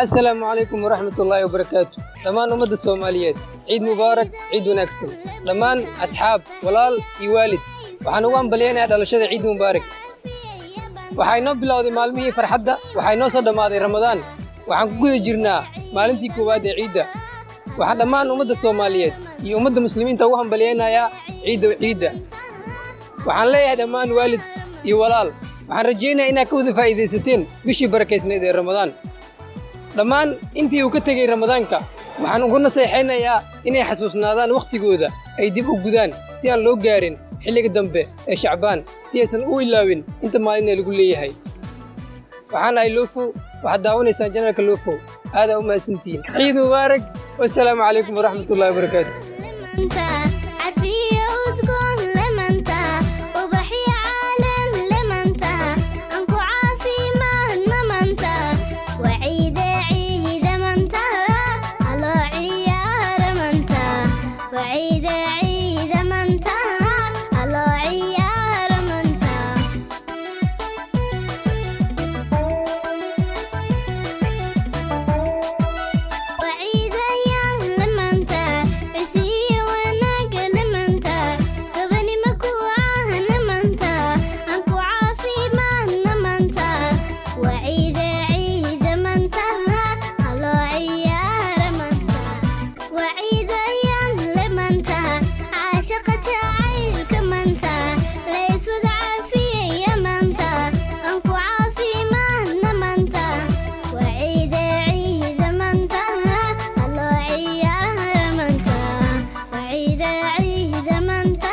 Assalaamu calaykum waraxmatullaahi wabarakaatu. Dhammaan ummadda Soomaaliyeed, ciid mubaarak, ciid wanaagsan. Dhammaan asxaab, walaal iyo waalid, waxaan ugu hambalyaynayaa dhalashada. Ciid mubaarak. Waxaa inoo bilowday maalmihii farxadda, waxaa inoo soo dhammaaday Ramadaan, waxaan ku guda jirnaa maalintii koowaad ee ciidda. Waxaan dhammaan ummadda Soomaaliyeed iyo ummadda Muslimiinta ugu hambalyaynayaa ciidda. Ciidda waxaan leeyahay dhammaan waalid iyo walaal, waxaan rajaynayaa inaad ka wada faa'iidaysateen bishii barakaysnayd ee Ramadaan. Dhammaan intii uu ka tegey Ramadaanka, waxaan ugu naseexaynayaa inay xasuusnaadaan wakhtigooda, ay dib u gudaan si aan loo gaarin xilliga dambe ee Shacbaan, si aysan u ilaawin inta maalin ee lagu leeyahay. Waxaan ahay Lofow, waxaad daawanaysaan channelka Lofow. Aadaa u mahadsantihiin. Ciid mubaarak, wassalaamu calaykum waraxmatullahi wabarakaatu. Carfiyo udgoon lemanta, ubaxyo caalan lemanta, anku caafimaad namanta, waciide ciidamanta, haloo ciyaaramanta, waciide ciidamanta, haloo ciyaaramanta. Waciidayaan lemanta, cisiyo wanaaga lemanta, gabanima kucaha namanta, anku caafimaad namanta, waciide ciidamanta, haloo ciyaaramanta, waciidayaan lemanta, caashaqa jacaylka manta, layswada caafiyaya manta, anku caafimaad namanta, waciide ciidamanta, haloo ciyaaramanta, waciide ciidamanta,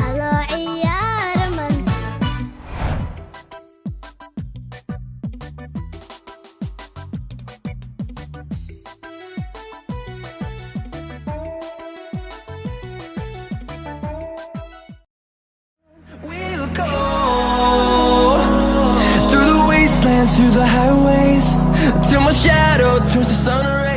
haloo ciyaaramanta. We'll go through the wastelands, through the highways, till my shadow turns to sun rays.